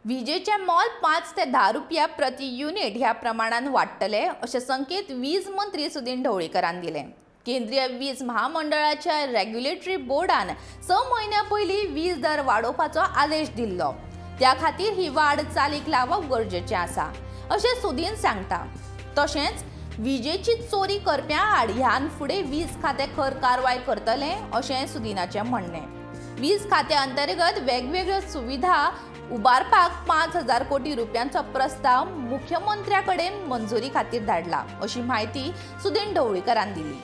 विजेचें मोल 5 ते 10 रुपया प्रति युनिट ह्या प्रमाणान वाडटले, अशें संकेत वीज मंत्री सुदीन ढवळीकरान दिले. केंद्रीय वीज महामंडळाच्या रेग्युलेटरी बोर्डान 6 म्हयन्यां पयलीं वीज दर वाडोवपाचो आदेश दिल्लो. त्या खातीर ही वाड चालीक लावप गरजेचें आसा, अशें सुदीन सांगता. तशेंच विजेची चोरी करप्यां आड ह्यान फुडें वीज खातें खर कारवाय करतलें, अशें सुदिनाचें म्हणणें. वीज खात्या अंतर्गत वेगवेगळ्यो सुविधा उबारपाक 5,000 कोटी रुपयांचो प्रस्ताव मुख्यमंत्र्या कडेन मंजुरी खातीर धाडला, अशी म्हायती सुदीन ढवळीकरान दिली.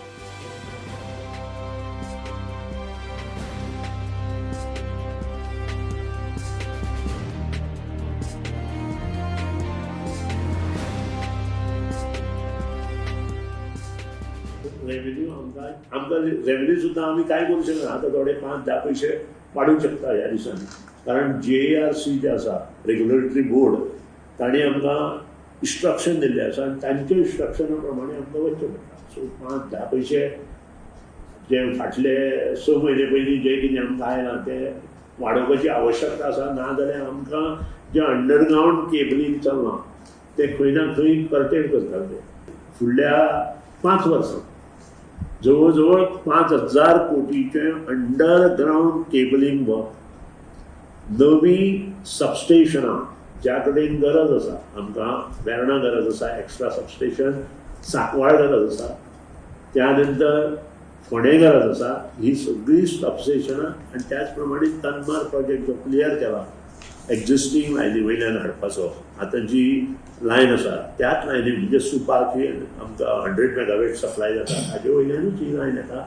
रेव्हेन्यू आमकां रेव्हेन्यू सुद्दां आमी कांय करूंक शकना. आतां थोडे 5-10 पयशे वाडूंक शकता ह्या दिसांनी, कारण जीईआरसी जे आसा, रेग्युलेटरी बोर्ड, तांणी आमकां इन्स्ट्रक्शन दिल्लें आसा आनी तांच्या इन्स्ट्रक्शना प्रमाणे आमकां वचचें पडटा. सो 5-10 पयशे जे फाटले 6 म्हयने पयलीं जे कितें आमकां आयलां, ते वाडोवपाची आवश्यकता आसा. ना जाल्यार आमकां जें अंडरग्रावंड केबलींग चल्लां, तें खंय ना खंय कर्टेल करता. ते फुडल्या 5 वर्सां जवळ जवळ 5,000 कोटीचें अंडरग्रावंड केबलिंग वर्क, नवी सबस्टेशनां ज्या कडेन गरज आसा. आमकां वेर्णा गरज आसा एक्स्ट्रा सबस्टेशन, सांकवाळ गरज आसा, त्या नंतर फोंडें गरज आसा. ही सगळीं सबस्टेशनां आनी त्याच प्रमाणे तन्मार प्रोजेक्ट जो क्लियर केला, एक्झिस्टींग लायनी वयल्यान हाडपाचो. आतां जी लायन आसा, त्याच लायनी, म्हणजे सुपाची आमकां 100 मेगावॅट सप्लाय जाता, हाजे वयल्यानूच ही लायन येता.